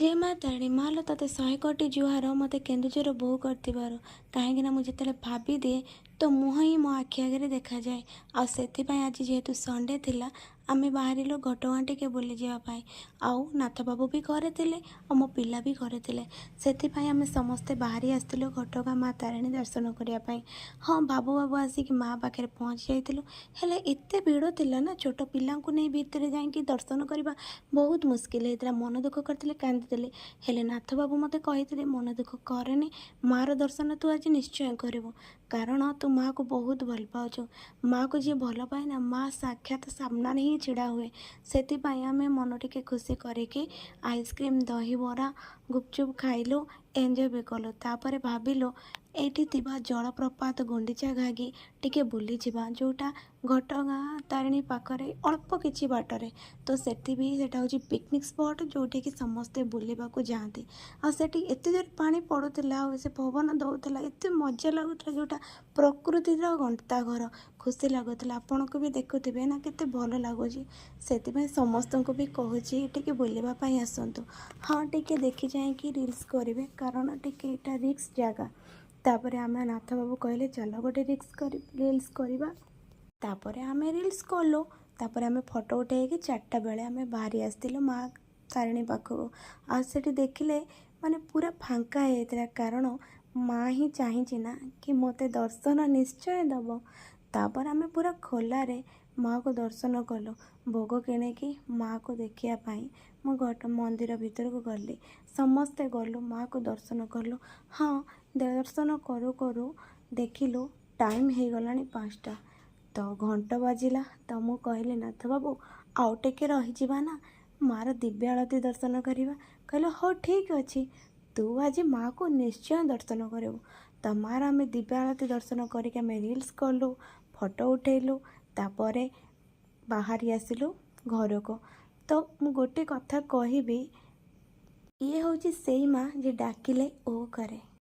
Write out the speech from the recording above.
ଜୟ ମା ତାରିଣୀ। ମା ଲୋ, ତୋତେ 100 କୋଟି ଜୁହାର ମୋତେ କେନ୍ଦୁଝର ବୋହୂ କରିଥିବାରୁ। କାହିଁକିନା ମୁଁ ଯେତେବେଳେ ଭାବିଦିଏ, ତୋ ମୁହଁ ହିଁ ମୋ ଆଖି ଆଗରେ ଦେଖାଯାଏ। ଆଉ ସେଥିପାଇଁ ଆଜି ଯେହେତୁ ସଣ୍ଡେ ଥିଲା, ଆମେ ବାହାରିଲୁ ଘଟଗାଁ ଟିକେ ବୁଲିଯିବା ପାଇଁ। ଆଉ ନାଥବାବୁ ବି ଘରେ ଥିଲେ ଆଉ ମୋ ପିଲା ବି ଘରେ ଥିଲେ। ସେଥିପାଇଁ ଆମେ ସମସ୍ତେ ବାହାରି ଆସିଥିଲୁ ଘଟଗାଁ ମା ତାରିଣୀ ଦର୍ଶନ କରିବା ପାଇଁ। ହଁ, ଭାବୁ ଭାବୁ ଆସିକି ମା ପାଖରେ ପହଞ୍ଚି ଯାଇଥିଲୁ। ହେଲେ ଏତେ ଭିଡ଼ ଥିଲା ନା, ଛୋଟ ପିଲାଙ୍କୁ ନେଇ ଭିତରେ ଯାଇକି ଦର୍ଶନ କରିବା ବହୁତ ମୁସ୍କିଲ ହେଇଥିଲା। ମନ ଦୁଃଖ କରିଥିଲେ, କାନ୍ଦିଥିଲି। ହେଲେ ନାଥବାବୁ ମୋତେ କହିଥିଲେ, "ମନ ଦୁଃଖ କରନି, ମାଆର ଦର୍ଶନ ତୁ ଆଜି ନିଶ୍ଚୟ କରିବୁ, କାରଣ ତୁ ମାଆକୁ ବହୁତ ଭଲ ପାଉଛୁ। ମାଆକୁ ଯିଏ ଭଲ ପାଏ ନା, ମା ସାକ୍ଷାତ ସାମ୍ନାରେ ହିଁ ଛିଡ଼ା ହୁଏ।" ସେଥିପାଇଁ ଆମେ ମନ ଟିକେ ଖୁସି କରିକି ଆଇସ୍କ୍ରିମ୍, ଦହିବରା, ଗୁପଚୁପ୍ ଖାଇଲୁ, ଏନ୍ଜୟ ବି କଲୁ। ତାପରେ ଭାବିଲୁ ଏଇଠି ଥିବା ଜଳପ୍ରପାତ ଗୁଣ୍ଡିଚା ଘାଗି ଟିକେ ବୁଲିଯିବା, ଯେଉଁଟା ଘଟଗାଁ ତାରିଣୀ ପାଖରେ ଅଳ୍ପ କିଛି ବାଟରେ। ତ ସେଠି ବି ସେଇଟା ହେଉଛି ପିକନିକ୍ ସ୍ପଟ୍, ଯେଉଁଠିକି ସମସ୍ତେ ବୁଲିବାକୁ ଯାଆନ୍ତି। ଆଉ ସେଠି ଏତେ ଜୋରେ ପାଣି ପଡ଼ୁଥିଲା ଆଉ ସେ ପବନ ଦେଉଥିଲା, ଏତେ ମଜା ଲାଗୁଥିଲା, ଯେଉଁଟା ପ୍ରକୃତିର ଗନ୍ତାଘର। ଖୁସି ଲାଗୁଥିଲା। ଆପଣଙ୍କୁ ବି ଦେଖୁଥିବେ ନା, କେତେ ଭଲ ଲାଗୁଛି। ସେଥିପାଇଁ ସମସ୍ତଙ୍କୁ ବି କହୁଛି, ଟିକେ ବୁଲିବା ପାଇଁ ଆସନ୍ତୁ। ହଁ, ଟିକେ ଦେଖି ଚାହିଁକି ରିଲ୍ସ କରିବେ, କାରଣ ଟିକେ ଏଇଟା ରିସ୍କ ଜାଗା। ତାପରେ ଆମେ ନାଥବାବୁ କହିଲେ, "ଚାଲ ଗୋଟେ ରିସ୍କ କରି ରିଲ୍ସ କରିବା।" ତାପରେ ଆମେ ରିଲ୍ସ କଲୁ। ତାପରେ ଆମେ ଫଟୋ ଉଠେଇକି 4ଟା ବେଳେ ଆମେ ବାହାରି ଆସିଥିଲୁ ମା ତାରିଣୀ ପାଖକୁ। ଆଉ ସେଠି ଦେଖିଲେ ମାନେ ପୁରା ଫାଙ୍କା ହେଇଯାଇଥିଲା, କାରଣ ମା ହିଁ ଚାହିଁଛି ନା କି ମୋତେ ଦର୍ଶନ ନିଶ୍ଚୟ ଦେବ। ତାପରେ ଆମେ ପୁରା ଖୋଲାରେ ମାଆକୁ ଦର୍ଶନ କଲୁ। ଭୋଗ କିଣିକି ମାଆକୁ ଦେଖିବା ପାଇଁ ମୁଁ ଘଟ ମନ୍ଦିର ଭିତରକୁ ଗଲି। ସମସ୍ତେ ଗଲୁ, ମାଆକୁ ଦର୍ଶନ କଲୁ। ହଁ, ଦର୍ଶନ କରୁ କରୁ ଦେଖିଲୁ ଟାଇମ୍ ହେଇଗଲାଣି 5ଟା। ତ ଘଣ୍ଟ ବାଜିଲା। ତ ମୁଁ କହିଲି, "ନାଥ ବାବୁ, ଆଉ ଟିକେ ରହିଯିବା ନା, ମାଆର ଦିବ୍ୟ ଆଳତୀ ଦର୍ଶନ କରିବା?" କହିଲେ, "ହଉ, ଠିକ୍ ଅଛି, ତୁ ଆଜି ମାଆକୁ ନିଶ୍ଚୟ ଦର୍ଶନ କରିବୁ।" ତ ମାଆର ଆମେ ଦିବ୍ୟ ଆଳତୀ ଦର୍ଶନ କରିକି ଆମେ ରିଲ୍ସ କଲୁ, ଫଟୋ ଉଠେଇଲୁ। ତାପରେ ବାହାରି ଆସିଲୁ ଘରକୁ। ତ ମୁଁ ଗୋଟେ କଥା କହିବି, ଇଏ ହେଉଛି ସେଇ ମା ଯିଏ ଡାକିଲେ ଓ କରେ।